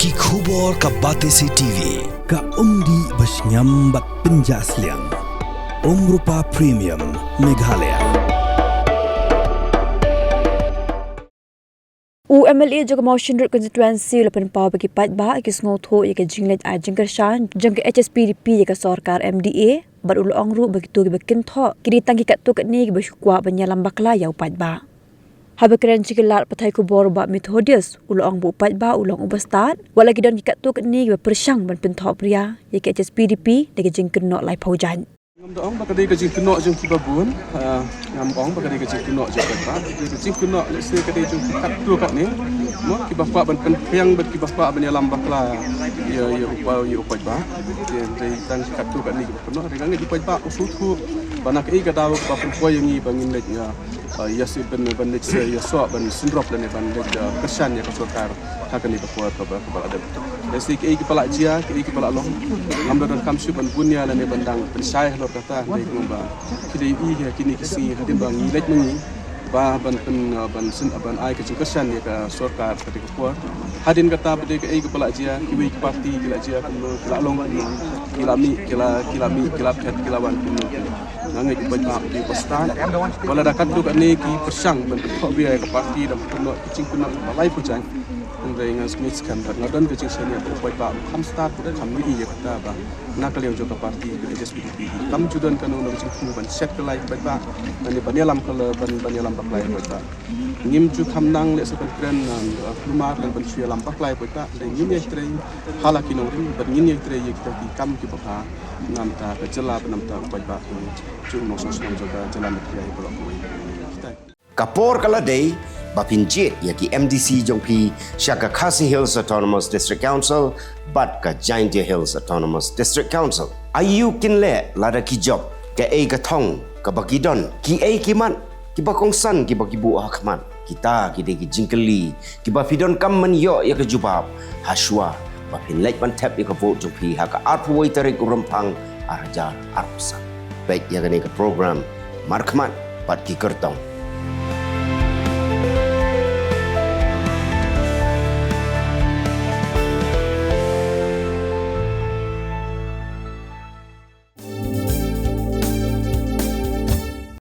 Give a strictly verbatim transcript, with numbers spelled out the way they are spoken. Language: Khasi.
Ki khubor ka Batesi T V, ka umdih ba shngiam bad pynjah sliang. Umrupa Premium, Meghalaya. U M L A jong ka Mawshynrut Constituency u la pynpaw ba ki paidbah ki sngewthuh ïa ka jingleit ai jingkyrshan jong ka H S P D P ïa ka sorkar M D A, bad u la ong ruh ba kito kiba kynthoh ki dei tang ki katto katne kiba shu kwah ban ïalam bakla ïa u paidbah. Haba kren sha ki lad pathai khubor u Bah Methodius, u la ong ba u paidbah u long uba stad, wat la ki don ki katto katne kiba pyrshang ban pynthohpria ïa ka H S P D P da ka jingkynnoh laiphew jaiñ. Ngam da ong ba ka dei ka jingkynnoh jong kiba bun, ah, ngam ong ba ka dei ka jingkynnoh jong paidbah, ka dei ka jingkynnoh lehse ka dei jong ki katto katne, mo, kiba kwah ban pynphriang bad kiba kwah ban ïalam bakla ïa, ïa u pa, ïa u paidbah. Te dei tang ki katto katne kiba kynnoh, te ka ngi u paidbah u sngewthuh ba na kaei ka daw kaba pynpoi ïa ngi ba ngin leit ïa, ah, ïa si ban, ban leit se ïa soh ban syndrop lane ban leit, ah, kyrshan ïa ka sorkar ha kane ka por kaba, kaba la dep. Lehse kaei kaba la jia, kaei kaba la long, ngam da donkam shuh ban bun ïa lane ban dang pynshai halor kata, dei kumba ki dei i ha kine ki sngi hadien ba ngi leit ma ngi ba ban pyn, ban syn, ban ai ka jingkyrshan ïa ka sorkar kata ka por. Hadien kata ba dei kaei kaba la jia, kiwei ki party ki la jia kumno, ki la long kumno, ki la mih, ki la, ki la mih, ki la phet, ki la wan kumno kumno. Nga ngeit u paidbah u dei uba stad. Wat la da katto katne ki pyrshang ban pynthohpria ïa ka party da kynnoh ki jingkynnoh ba laiphew jaiñ. Hynrei nga ngeit skhem bad nga don ka jingshaniah ba u paidbah u kham stad, u kham ïohi ïa kata ba na ka liang jong ka party ka H S P D P kam ju don kano kano ka jingthmu ban shet kylla ïa u paidbah, ban, ban ïalam kylla, ban, ban ïalam bakla ïa u paidbah. Ngim ju kham nang lehse ban kren, ah, kulmar lane ban shu ïalam bakla ïa u paidbah. Hynrei ngin ïatrei ha la ki nongrim bad ngin ïatrei ïa kita ki kam kiba bha na ka bynta ka jylla bad na ka bynta u paidbah, ki jong u nongshnong shnong jong ka jylla Meghalaya baroh kawei. Kita. Ka por ka la dei ba phin jied ïa ki M D C jong phi sha ka Khasi Hills Autonomous District Council bad ka Jaintia Hills Autonomous District Council. Aïu kin leh lada ki jop, kaei ka thong kaba ki don, kiei ki mat kiba kongsan kiba ki buh ha khmat? Kita ki dei ki jingkylli kiba phi donkam ban ïoh ïa ka jubab hashwa ba phin leit ban thep ïa ka vote jong phi ha ka arphew wei tarik u Rymphang ar hajar arphew san. Peit ïa kane ka program markhmat bad ki kyrtong